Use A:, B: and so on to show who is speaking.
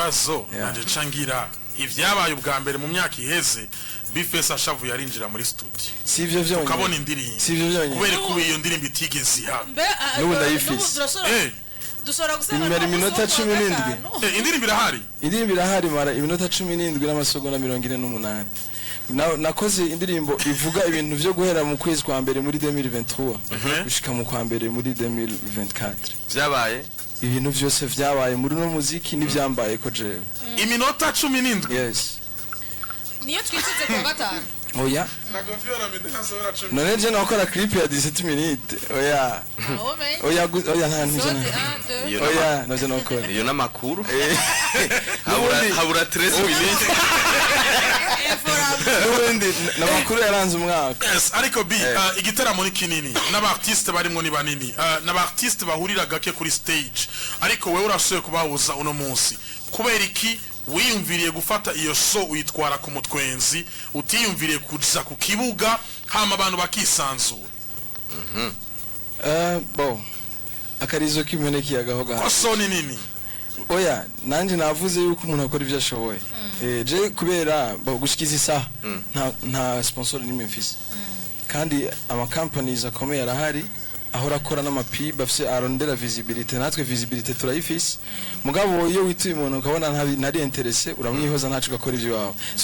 A: Kibazo nanje cangira ivyabaye ubwa mbere mu myaka iheze, B-Face ashavuye arinjira muri studio,
B: Si ivyo vyonyene.
A: Tukabona indirimbo.
B: Si ivyo vyonyene.
A: Kubera ko iyo ndirimbo itigeze ihaba.
C: Mbe
B: N'ubu
C: n'ubu
B: ndayifise.
C: Turashobora dushobora gusanga
B: Imara
C: no ku
B: iminota
C: munsi wo kuwa
B: 17.
C: gatanu.
A: Indirimbo irahari.
B: Indirimbo irahari, mara iminota 17 n'amasegonda 48. Nakoze indirimbo ivuga ibintu vyo guhera mu kwezi kwa mbere muri 2023 gushika mu kwa mbere muri 2024.
D: Vyabaye.
B: Ibintu vyose vyabaye muri uno muziki n'ivyambaye ko jewe.
A: Iminota 17?
B: Yes.
C: Niyo twiteze kuwa gatanu?
B: Oya. None je nakora clip ya 17 minutes? Oya.
C: Aho me
B: Oya, oya, nta ntivyo.
C: Sote, un, deux.
D: Iyo
B: Oya, navyo nokora.
D: Iyo n'amakuru habura
B: N'ubundi
D: habura 13 minutes.
C: Inforama.
B: N'ubundi n'amakuru yaranze umwaka.
A: Yes, ariko B, igiteramo ni kinini n'aba artiste barimwo ni banini, n'aba artiste bahurira gake kuri stage, ariko wewe urashoboye kubahuza uno munsi. Kubera iki wiyumviriye gufata iyo show uyitwara ku mutwenzi, utiyumviriye kuja ku kibuga hama abantu bakisanzura?
B: Bon, akarizo k'impene kiyagaho
A: Ko
B: gaha.
A: show ni nini.
B: Oya, nanje navuze yuko umuntu akora ibyo ashoboye. Je kubera bo gushikiza isaha nta sponsor nimwe mfise, kandi ama companies akomeye arahari ahora akora n'ama pub afise arondera visibility. Natwe visibility turayifise, mugabo iyo wituye umuntu ukabona ntari intéressé, uramwihoza, ntaco ugakora ibyo iwawe. So